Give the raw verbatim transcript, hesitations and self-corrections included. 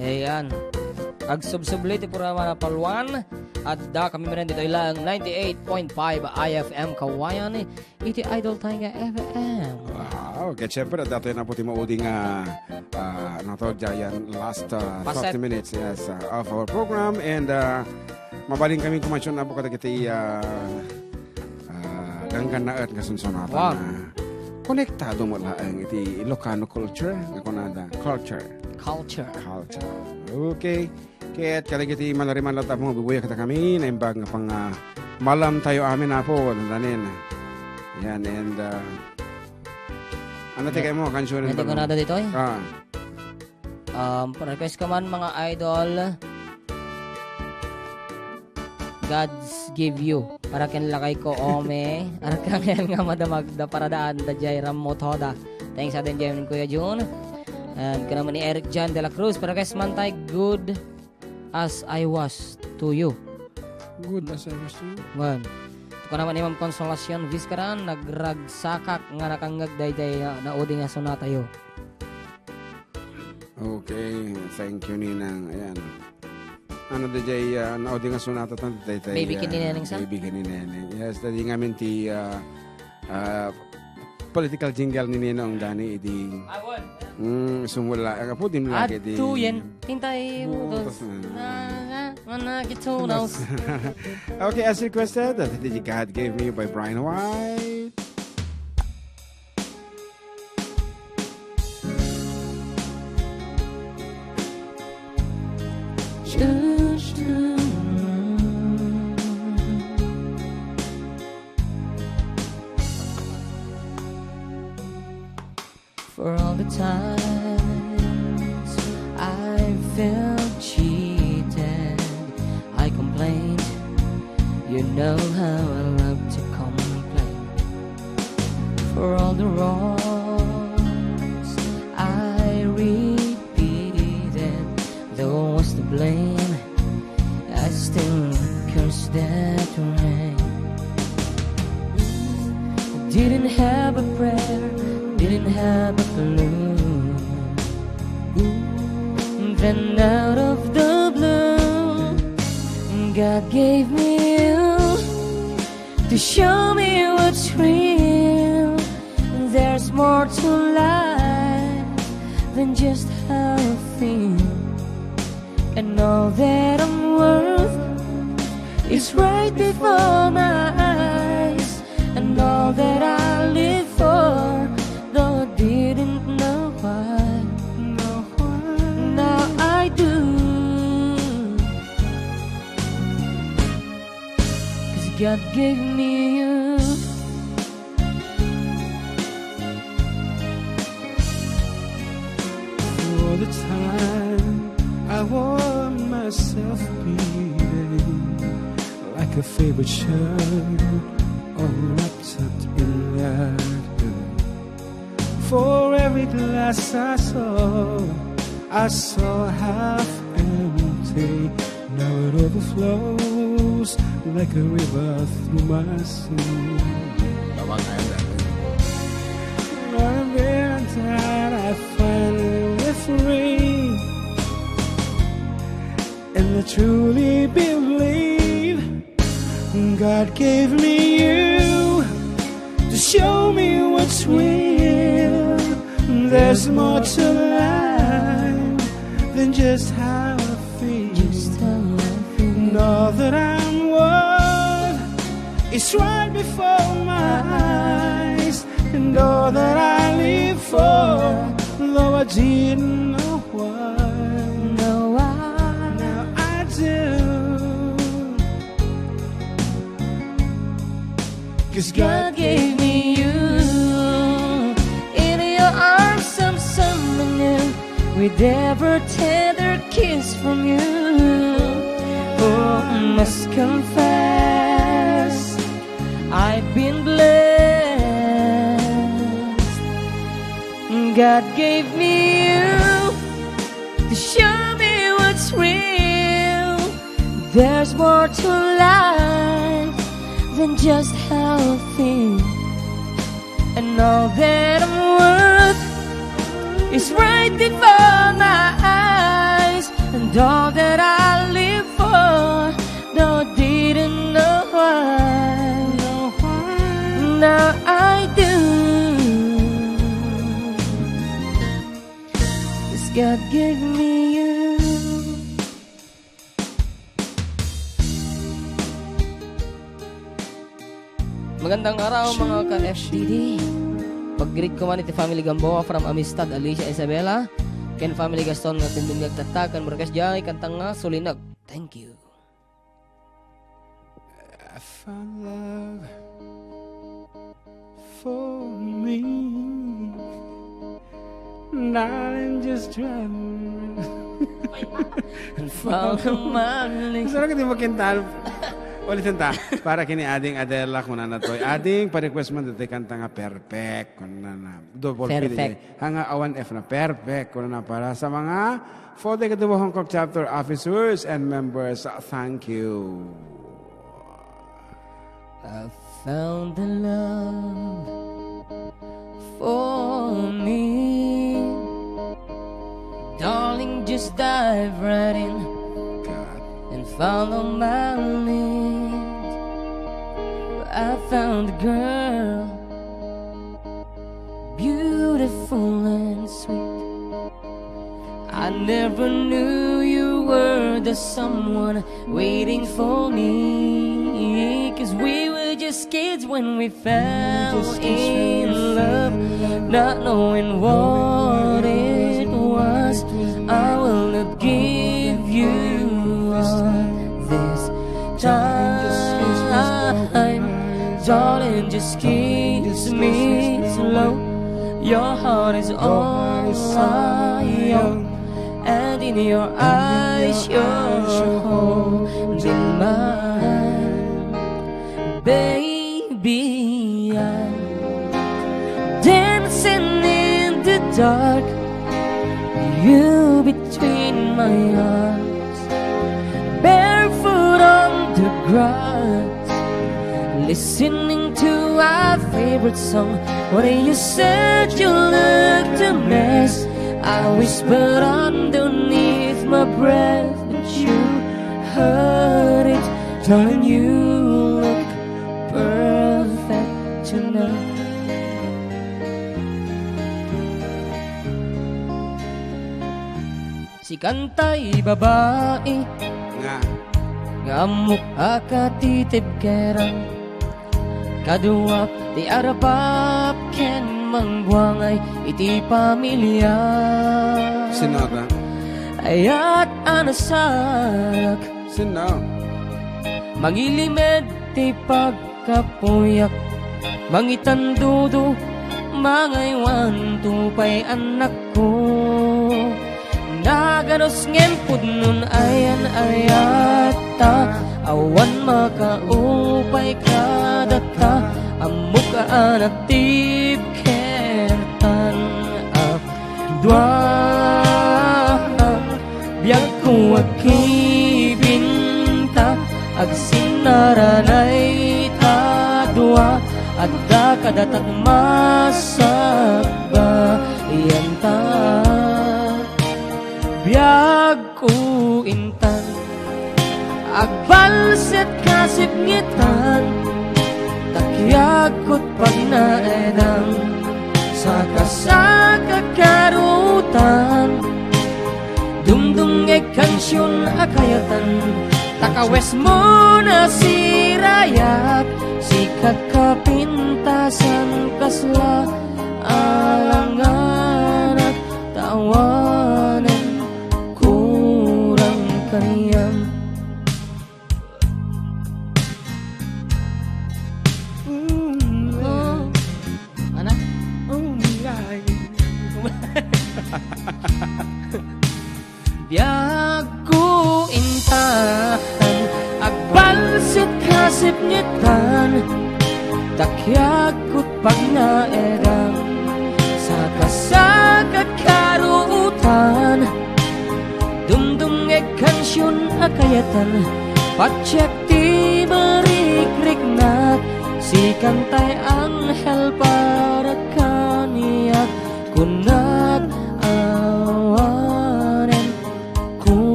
Ayan. Agsubsubli ti programa na palwan. Adda kami manen ditoy lang ninety-eight point five I F M Kawayan. Iti idol tayo nga F M. Wow, ket syempre, adda tayo na po ti maudi nga, ah, ano to, Giant, last, ah, Paset. thirty minutes, yes, ah, of our program. And, ah, mabalin kami kumansyon na po kadagiti, ah, ah, ganggannaet nga sunsonatan Wow. na konektado mo laeng iti Ilocano culture, nga kunada, culture. Culture. Culture. Okay. Ket kadagiti manariman latta, mabubuya kita kami, naimbag nga pang, ah, malam tayo amin, Apo, dandanin. Yan, and, ah, ano ti Ano? kaymo, kansunan Ano ti ba? kunada ditoy? Ah. Um, request ko man, mga idol. God's give you. Para ken lakay ko, Ome. Arkanghel nga madamagda para daan da jay rammo toda. Thanks sa din, Kuya Jun. And kanamo ni Eric John de la Cruz. Para kay Smantay, good as I was to you. Good as I was to you. Wen. Ito ka naman ni Ma'am Consolacion Vizcaran, nagragsakak nga nakangngeg daydiay na, naudi nga sonata yo. Okay, thank you, Ninang. Ayan. Ano, D J, ah, naudi nga sonata tan, daydiay, Baby ah, ken ni Neneng san? Baby ken ni Neneng. Yes, daydiay ngamin ti, ah, ah, political jingle ni Ninong Dani idi. Awan. Mm, sumula. Ang apo, di mo lagi di. Adto yan. Hintay mo Butas dos. na. Na, na, na, na, kitunos. Okay, as requested, that is God Gave Me by Bryan White. For all the times I felt cheated, I complained. You know how I love to complain. For all the wrongs I repeated, though I was to blame, I still curse that rain. Didn't have a prayer, didn't have a clue. Then out of the blue, God gave me you to show me what's real. There's more to life than just how I feel. And all that I'm worth is right before my eyes. And all that I live for, though I didn't know why, now I do. 'Cause God gave me you. For the time I wore myself beating like a favorite shirt, all wrapped up in that hood. For every glass I saw, I saw half empty. Now it overflows like a river through my soul. Tama kaya dati. Now and then I finally free, and I truly believe God gave me you to show me what's real. There's more to life than just how I feel. Just how I feel. And all that I'm worth is right before my eyes. And all that I live for, though I didn't know why, now I, now I do. 'Cause God gave me you. In your arms I'm summoning you with every tender kiss from you. Oh, I must confess, I've been blessed. God gave me you to show me what's real. There's more to life than just how I feel. And all that I'm worth is right before my eyes. And all that I live for, though didn't know why. Now I do. 'Cause God gave me you. Magandang araw, mga ka-F D D. Pag-greet ko man iti family Gamboa from Amistad, Alicia, Isabela, ken family Gaston nga tindog nga agtatta, ken request diay kanta nga Sulinag. Thank you. I found love for me. Darling, just drive me and follow my lead. Gusto na kita makintal. Ulitin ta. Para kini Ading Adela, kunana toy. Ading, pa-request man ditoy kanta nga Perfect. Kunana. Double P Perfect. Ditoy. Hanga awan F na. Perfect. Kunana para sa mga forty Katubo Hong Kong chapter officers and members. Thank you. I found the love for me. Darling, just dive right in and follow my lead. I found a girl, beautiful and sweet. I never knew you were the someone waiting for me. 'Cause we were just kids when we fell in love, not knowing what it was. I will not give you up this time. Darling, just kiss me slow. Your heart is all I own, and in your eyes, you're holding mine. Baby, I'm dancing in the dark, you between my arms, barefoot on the grass, listening to our favorite song. When you said you looked a mess, I whispered underneath my breath, but you heard it, darling, you look perfect tonight. Sikantay babai nga, nga ammok a katitibkeran. Kaduak ti arapap ken mangbuangay iti pamilia. Sinaka? Ayat a nasarak. Sinna? Mangilimed ti pagkapuyak. Mangitandudo, mangaywan to pay annakko. Naganus ngem pudnon ayan ayat ta, awan makaupay kadata, ammok a natibkertan a dua. Biagko agkibinta, agsinnaranay ta dua, adda kadatak masagbayan ta. Biagko intan, agbalset kasipngetan, ta kiagko pagnaedang, sakasaka karutan. Dumdumngeg kansion a kayatan, ta kawesmo nasirayak, sika kapintasan kasla alanganak, ta awanen kurang kaniam. Anak? Biagko intan, agbalset kasipngetan, ta kiagko pagnaedang, sakasaka karutan. Dumdumngeg kansion a kayatan, patiek ti marikriknak, sikantay anghel para ka